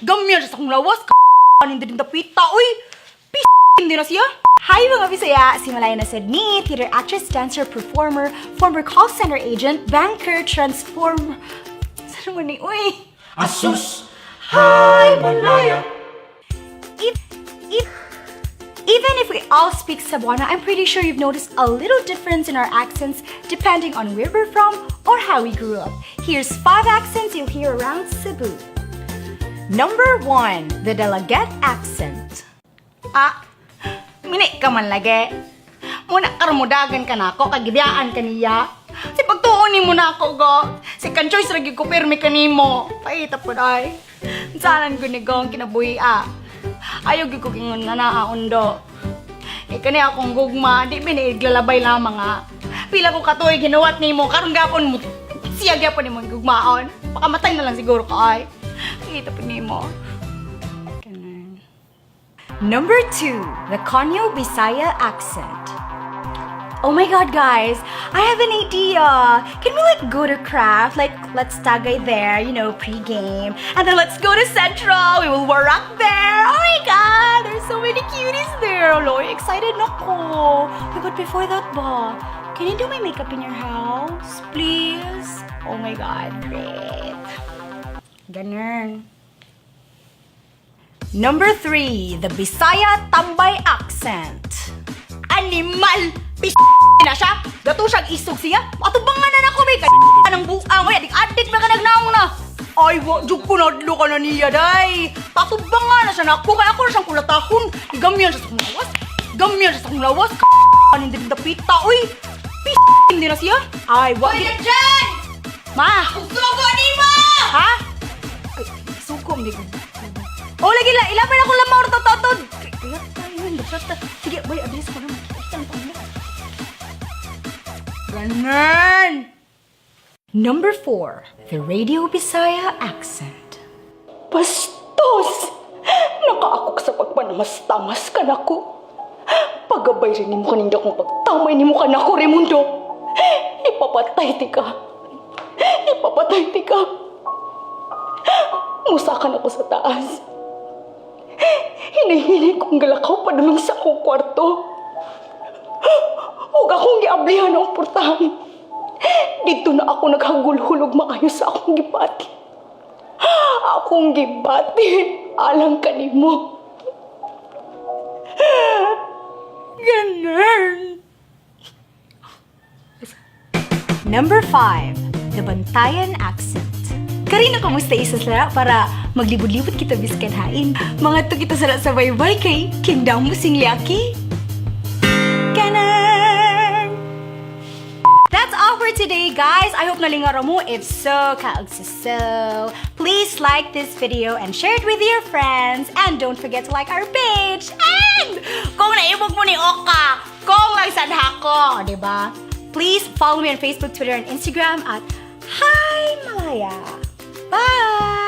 Gamyan siya sa akong lawas. Hindi din dapita, uy. P*** hindi na siya. Hi, mga Bisaya! Si Malaya na sad me, theater actress, dancer, performer, former call center agent, banker, transformer. Saan mo ni? Uy! Asus, hi Malaya. If, even if we all speak Cebuano, I'm pretty sure you've noticed a little difference in our accents depending on where we're from or how we grew up. Here's five accents you'll hear around Cebu. Number 1, the Dalaguete accent. Ah, mini ka man lagi. Muna karmudagan ka nako, kagibiyaan ka niya. Si pagtuon nimo nako go. Second choice ra gyud ko pirmi kanimo. Paita pud ay. Sanan ko ni gong kinabuhi ah. Ayaw gyud ko kingon nga naa undo. E kani akong gugma, di biniiglalabay lamang ah. Pila ko katuig hinuwat nimo karon gapon mo. Siya gyapon nimo gugmaon. Pakamatay na lang siguro ka ay. Pakita pud nimo. Ganun. Number 2, the Conyo Bisaya accent. Oh my God, guys, I have an idea. Can we, like, go to Craft? Like, let's tagay there, pre-game. And then let's go to Central. We will work there. Oh my God, there's so many cuties there. Loy, excited na ko. Oh, but before that ba, can you do my makeup in your house, please? Oh my God, great. Ganun. Number 3, the Bisaya Tambay accent. Animal! Pis na siya! Gato siyang isog siya! Atubangan na nako may ka ng buang! Uy, adik-adik na ka nagnaong na! Ay, wa, jud ko nadlo ka na niya, day! Patubangan na siya nako, kaya ako na siyang kulatahon! Gamyan siya sa akong lawas! Gamyan siya sa akong lawas! Hindi din dapita, uy! Pis hindi na siya! Ay, wa, Hoy, dyan! Ma! Sugo ni mo! Ha? Ay, suko, hindi ko. Oh, lagi la, ilapin ako lamaw na tatod. Kaya tayo, basta. Sige, boy, address ko na. Makita lang pa. Ganun! Number 4, the Radio Bisaya accent. Bastos! Nakaakok sa pagpanamas-tamas ka nako. Pagabay rin nimo kaninda kung pagtamay nimo ka nako, Raimundo. Ipapatay ti ka. Ipapatay ti ka. Musakan ako sa taas. Hinihinay kong galakaw padulong sa akong kwarto. Ug akong giablihan ang portahan. Dito na ako naghagulhulog maayo sa akong gibati. Akong gibati alang kanimo. Ganun. Number 5, the Bantayan accent. Karina, kamusta isa sala para maglibot-libot kita biskan hain. Mga to kita sala sa baybay kay Kingdom Musing Liaki. Kanan! That's all for today, guys. I hope nalingara mo. If so, kaog so. Please like this video and share it with your friends. And don't forget to like our page. And kung naibog mo ni Oka, kung lang ko, di ba? Please follow me on Facebook, Twitter, and Instagram at Hi Malaya. Bye!